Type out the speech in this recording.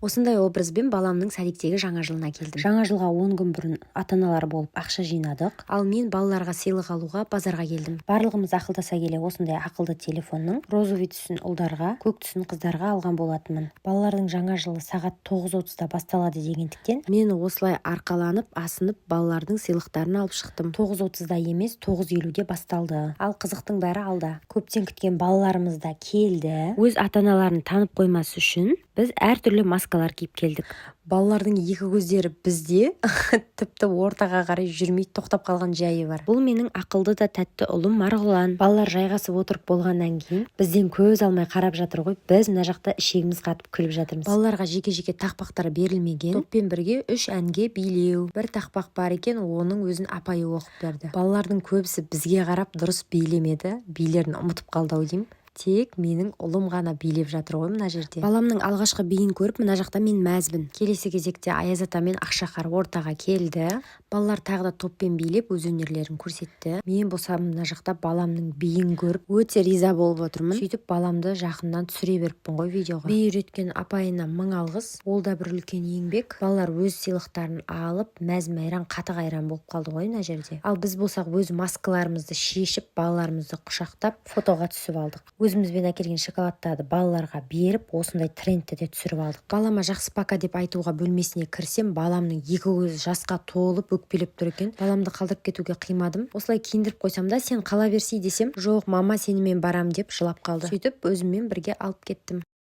Осындай образбен баламның садиктегі жаңа жылына келдім. Жаңа жылға 10 күн бұрын ата аналар болып ақша жинадық. Ал мен балаларға сыйлық алуға базарға келдім. Барлығымыз ақылдаса келе, осындай ақылды телефонның розовый түсін ұлдарға, көк түсін қыздарға алған болатынмын. Балалардың жаңа жылы сағат 9:30-да басталады дегендіктен, мен осылай арқаланып, асынып, балалардың сыйлықтарын алып шықтым. 9:30-да емес, 9:50-де басталды. Ал қызықтың бәрі алда. Көптен күткен балаларымыз да келді. Өз ата аналарын танып қоймас үшін біз әртүрлі маскалар киіп келдік. Балалардың екі көздері бізде, тіпті ортаға қарай жүрмей, тоқтап қалған жайы бар. Бұл менің ақылды да тәтті ұлым Марғұлан. Балалар жайғасып отырып болғаннан кейін бізден көз алмай қарап жатыр ғой. Біз мына жақта ішегіміз қатып күліп жатырмыз. Балаларға жеке-жеке тақпақтар берілмеген, топпен бірге үш әнге билеу. Бір тақпақ бар екен, оның өзін апайы оқып берді. Балалардың көбісі бізге қарап дұрыс билемеді, билерін ұмытып қалды ау деймін. Тек менің ұлым ғана билеп жатыр ғой мына жерде. Баламның алғашқы биін көріп, мына жақта мен мәзбін. Келесі кезекте Аяз ата мен Ақшақар ортаға келді. Балалар тағы да топпен билеп, өз өнерлерін көрсетті. Мен болсам мына жақта баламның биін көріп, өте риза болып отырмын. Сөйтіп, баламды жақыннан түсіре беріппін ғой видеоға. Би үйреткен апайына мың алғыс, ол да бір үлкен еңбек. Балалар өз сыйлықтарын алып, мәз мейрам, қатық айран болып қалды ғой мына жерде. Ал біз болсақ, өз маскаларымызды шешіп, балаларымызды құшақтап, фотоға түсіп алдық. Өзімізбен әкелген шоколадтарды балаларға беріп, осындай трендті де түсіріп алдық. Балама «жақсы, пока» деп айтуға бөлмесіне кірсем, баламның екі көзі жасқа толып, өкпелеп тұр екен. Баламды қалдырып кетуге қимадым. Осылай киіндіріп қойсам да, «Сен қала берсей» десем, «Жоқ, мама, сенімен барам» деп жылап қалды. Сөйтіп, өзіммен бірге алып кеттім.